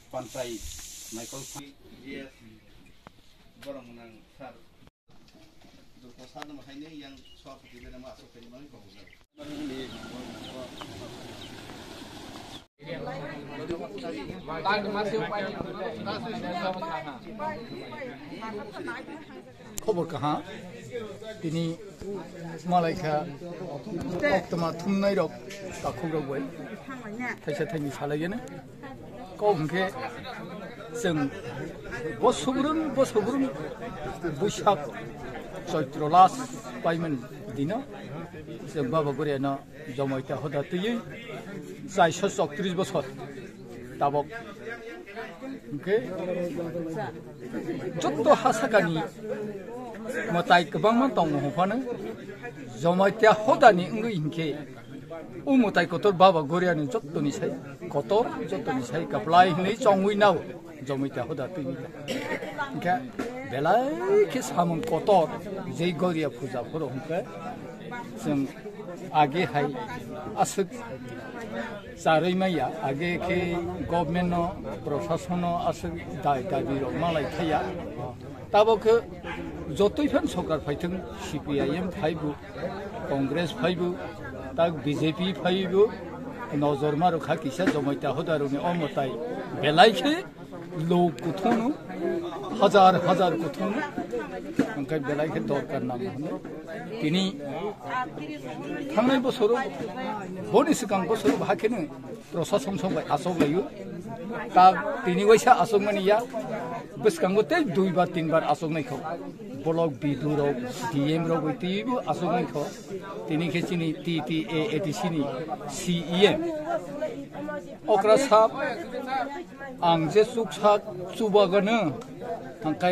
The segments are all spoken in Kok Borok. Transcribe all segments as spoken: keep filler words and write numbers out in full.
Pantai Michael Phan-, G S borok nang sir. Dukho sadam haino yang sopati bena ma asok tani mani kok. Khobor kaha, tini malaikha koktwma thumnai rok takhuk rok bai thaisa thaini salai gene. Kok hwnkhe chwng bo subrung, bo subrung Buisak Choitro last payment dino chwng Baba Goriano Jomaita hoda twiwi chaiso choktrish bosor tabok. Hwnkhe jotto ha sakani mwtai kwbangma tongo hwnphano Jomaita hodani wngwi hinkhe o mwtai kotor Baba Goriani jottoni sai kotor, jottoni sai kwplai hwnwi chongwi nao Jomaita hoda twiwi. Hwnkhe belai khe samung kotor jei Goria puja phoro hwnkhe chwng age hai aswk charwi maya, age khe government no, prosason no aswk dai dabi rok malai thaya. Tabok khe jotoi phan sorkar phaithwng, C P I M phaibu, Congress phaibu, tak B J P phaibu, nojor ma rwkha kisa Jomaita hoda rokni o mwtai belai khe lok kuthung no, hajar hajar kuthung no, hwnkhe belai khe dorkar nango hwnwi. Tini thangnai bosoro, boni swkang bosoro bahakheno prosason song bai asok laio. Ta tini waisa asok mani ya, bwskango tei dui bar tin bar asok nai kho. Block B D O rok, D M rok bai twibo asok nai kho. Tini khe chini T T A A D C ni C E M. Okra sap, ang je chuksak chubagano, hwnkhe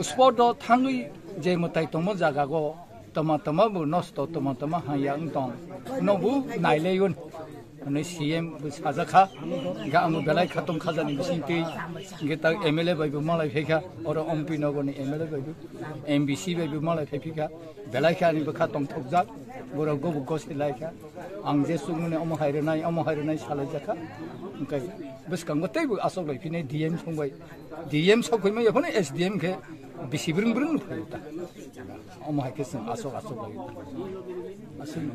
spot o thangwi je mwtai tongmo jaga go, tama tama bo nosto, tama tama haya wng tong. Nobu nailaiun. Hwnwi C M bo sajakha. Hwnkhe ang belai kha tong khajani bisingtwi. Hwnkhe tak M L A bai bo malai phaikha. Oro M P nogorni M L A bai bo, M B C bai bo malai phaiphikha. Belai khe ani bwkha tongthokjak. Borok go bo gosi laikha. Ang je chukmani omo hai rwnai, omo hai rwnai salaijakha. Hwnkhe bwskango teibo asok lai phini D M songbai. D M sok phai maya phano S D M khe bisi brwng brwng no phai ta. Omo hai khe chwng asok asok lai ta. Aswk no.